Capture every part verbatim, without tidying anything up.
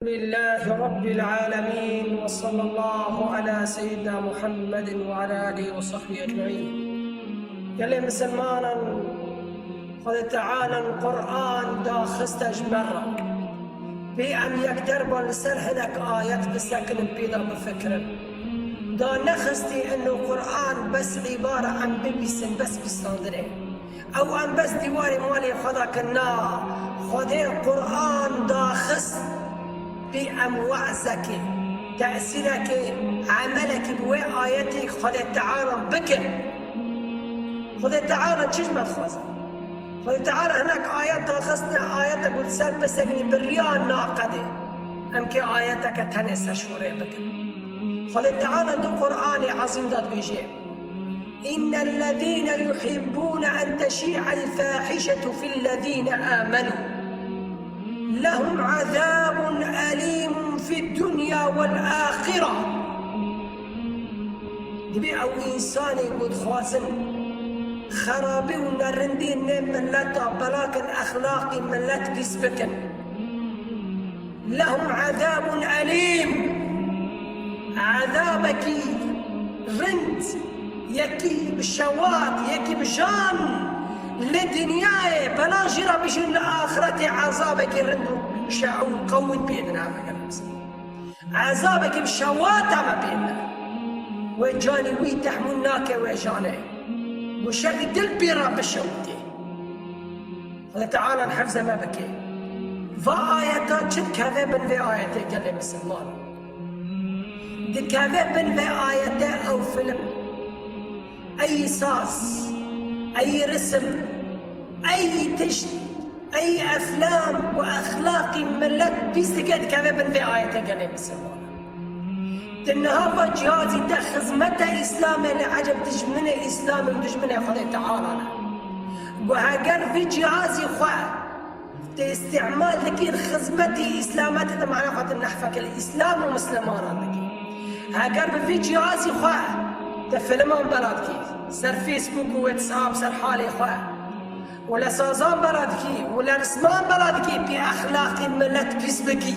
لله رب العالمين، وصلى الله على سيدنا محمد وعلى آله وصحبه أجمعين. Gelê misilmanan, Xwedê Teala Qur'an daxiste ji me re. Pê em yek derba li ser hinek ayet bisekinin, pê de bifikirin. Da nexistî ino Qur'an bes îbare em bibîsin, bes bîstandinê. Ew em bes dîwarê malê xwe de kin, na, Xwedê Qur'an daxist pê em wezekê, tesîrekê, emelekî bi wê ayetê Xwedê Teala bikin. Xwedê Teala çi ji me dixwaze? Xwedê Teala hinek ayet daxistine, ayete ku li ser biseknî bi riya naqedê. Em kê ayeteke tenê serşorê bikin. Xwedê Teala di Qur'anê Ezîm de dibêje: إن الذين يحبون أن تشيع الفاحشة في الذين آمنوا لهم عذاب أليم في الدنيا والآخرة. Dibê ew însanên ku dixwazin xerabî û nerindî nê mileta belakin, exlaqî milet pîs bikin. لهم عذاب أليم. Ezabekî rind, yekî bi şewat, yekî bi jan li dinyayê, bela jî re bijîn, li axretê ezabekî rind û şe-, û qewî pê dine. Ezabekî bi şewata me pê dine. Wê canî wî tehmûl nake wê janê. Ku şevî dil pê re bişewitê. Xwedê Teala hifze me bike. Va ayeta çi dikeve bin vê ayetê gelê misilman? Dikeve bin vê ayete ew film. Ey saz, ey risim, ey tişt, ey eflam û exlaqî milet pîs dike, dikeve bin vê ayetê gelê misilman. Di niha va cihazî te xizmete Îslamê ne, eceb dijminê Îslamê û dijminê Xwedê Teala ne. Gu heger vî cihazî xwe te îstîmal dikî xizmetî Îslametê, te mana xwe te nehfeke li Îslam û Mislimanan dikî. Heger bi vî cihazî xwe te filman bela dikî, ser Facebook û WhatsApp, ser halê xwe, û le sazan bela dikî û le risman bela dikî, pê exlaqî milet pîs bikî,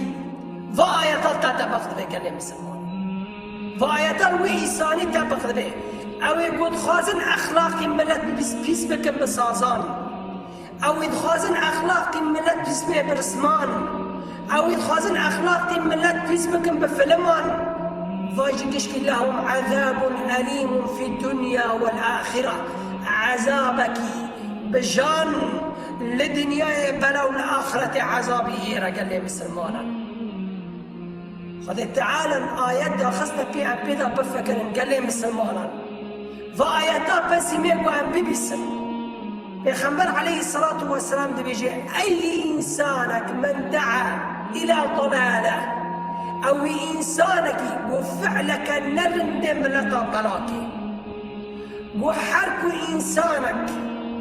va ayeta te tebeq dibe gelê misilman. Va ayeta wî însanî tebeq dibe. Ew ê ku dixwazin exlaqî milet pîs, pîs bikin bi sazan. Ew ê dixwazin exlaqî milet pîs bê bi risman. Ew ê dixwazin exlaqî milet pîs bikin bi filman. Vay ji gişkî, لهم عذاب أليم في الدنيا والآخرة. Ezabekî bi jan li dinyayê bela û li axretê ezabî hê re gelê misilmanan. Xwedê Teala ayet daxiste pê em pê de bifikirin gelê misilmanan. Va ayeta pesîmê ku em bibîsin. Pêxember aleyhisselatu vesselam dibêje: أي إنسانك من دعا إلى ضلالة. Ew wî însanekî ku fi'leke nerindê mileta belakê. Got, her ku însanek,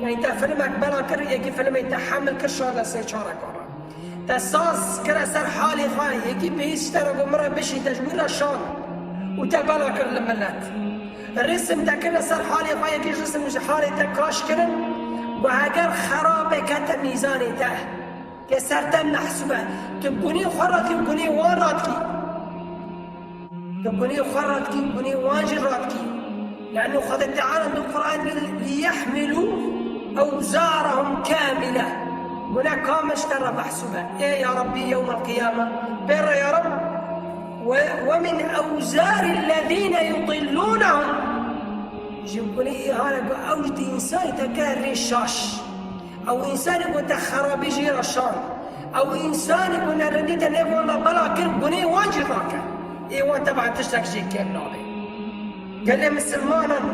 yani te filmek bela kir, yekî filmê te hemil kir, şarde sê çar ekara. Te saz kire ser halê xwe, yekî bihîst ji te re got, min re bişî, te ji wî re şand û te bela kir li milet. Risim te kire ser halê xwe, yekî risim ji halê te kaş kirin, got, heger xerabê kete mîzanê te, ke ser te mehsûb e, tu gunê xwe radikî û gunê wan radikî. Tu gunê xwe radikî, gunê wan jî radikî. Leno Xwedê Teala di Qur'an dibê: ليحملوا أوزارهم كاملة. Gune kamil ji te re mehsûb e. Ê ya Rabbî, yewmel qiyame, pê re ya Rabb, ومن أوزار الذين يضلونهم. Ji gunê îhane ku ew di însanî te ke rê şaş. Ew însanê ku te xerabî jê re şand, ew însanê ku nerindî te nêv wan de bela kir, gunê wan jî rake. Ê wan teban tiştek jê kêm nabe. Gelê misilmanan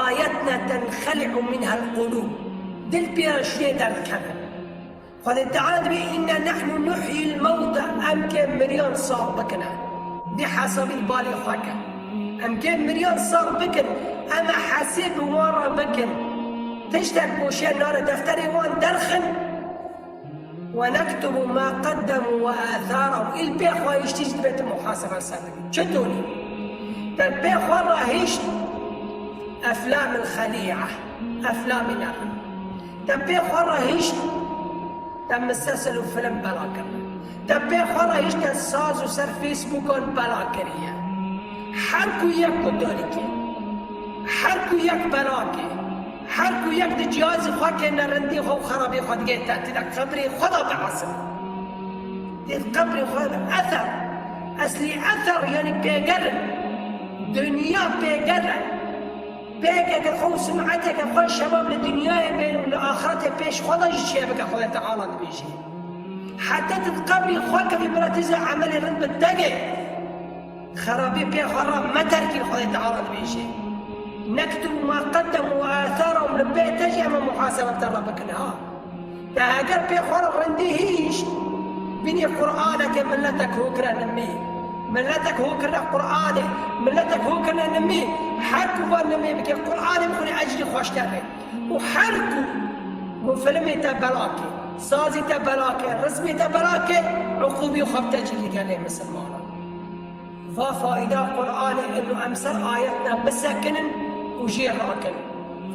ayetne تنخلع منها القلوب. Dil pê re şûyê derdikeve. Xwedê Teala dibê, إنا نحن نحيي الموتى, em kê miriyan sax bikine. Dê hesabî balê xwe ke. Em kê miriyan sax bikin, em ê hesê bi wan re bikin. Tiştek goşê nare, defterê wan derxin. ونكتب ما قدموا وآثارهم. Îl pê xwe hiştî jî dibê tu muhasebe ser dibî. Çi donî? Te pê xwe re hişt eflam el xelî'a, eflamê nerin. Te pê xwe re hişt, te misesel û film bela kirine. Te pê xwe re hişte saz û ser Facebookan bela kiriye. Her ku yek guhdarîkê, her ku yek belakê, her ku yek di cihazê xwe kê nerindî xwe û xerabê xwe digê te, tê de qebrê xwe de biasin. Tê qebrê xwe de ether. Eslî ether yani pêger in. Dinya pêger e. Pêkeke xwe û sim'eteke xwe şebab li dinyayê bên û li axretê pêş xwe de jî çêbike, Xwedê Teala dibêjê. Heta tu di qebrî xwe kevî bira tîze emelê rind bi degê. Xerabî pê xwe re meterkî, Xwedê Teala dibêjê. Nektubu ma qeddemu ve atharahum, li pê te jî ema muhasebe te re bikin ha. Te heger pê xwe re rindî hîşt, binî Qur'aneke miletek hokire nimî. Miletek hokirine Qur'anê, miletek hokirine nimî. Her ku va nimî bike, Qur'anê bixwîne ecrî xweşter e. Û her ku ku filmê te belakê, sazî te belakê, rizmê te belakê, uqûbî xwe bi te cî digelê misilmanan. Va faîda Qur'anê inu em ser ayetna bisekinin û jê rakin.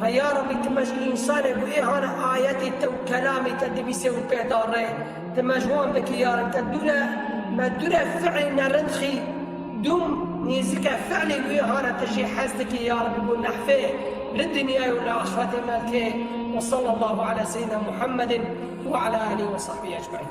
Ve ya Rebî, ti me ji însanê ku ê hane ayetê te û kelamê te dibîsê û pê da rê, ti me ji wan bikî ya Reb, te dûre, me dûre fi'lê nerind xî, dûm nêzike fi'lê wê hane te jê hez dikî ya Rebî, bo nehfê li dinyayê û li axretê me dikê. Ve sallallahu ala seyyidina Muhammedin ve ala alihi ve sahbihi ecmaîn.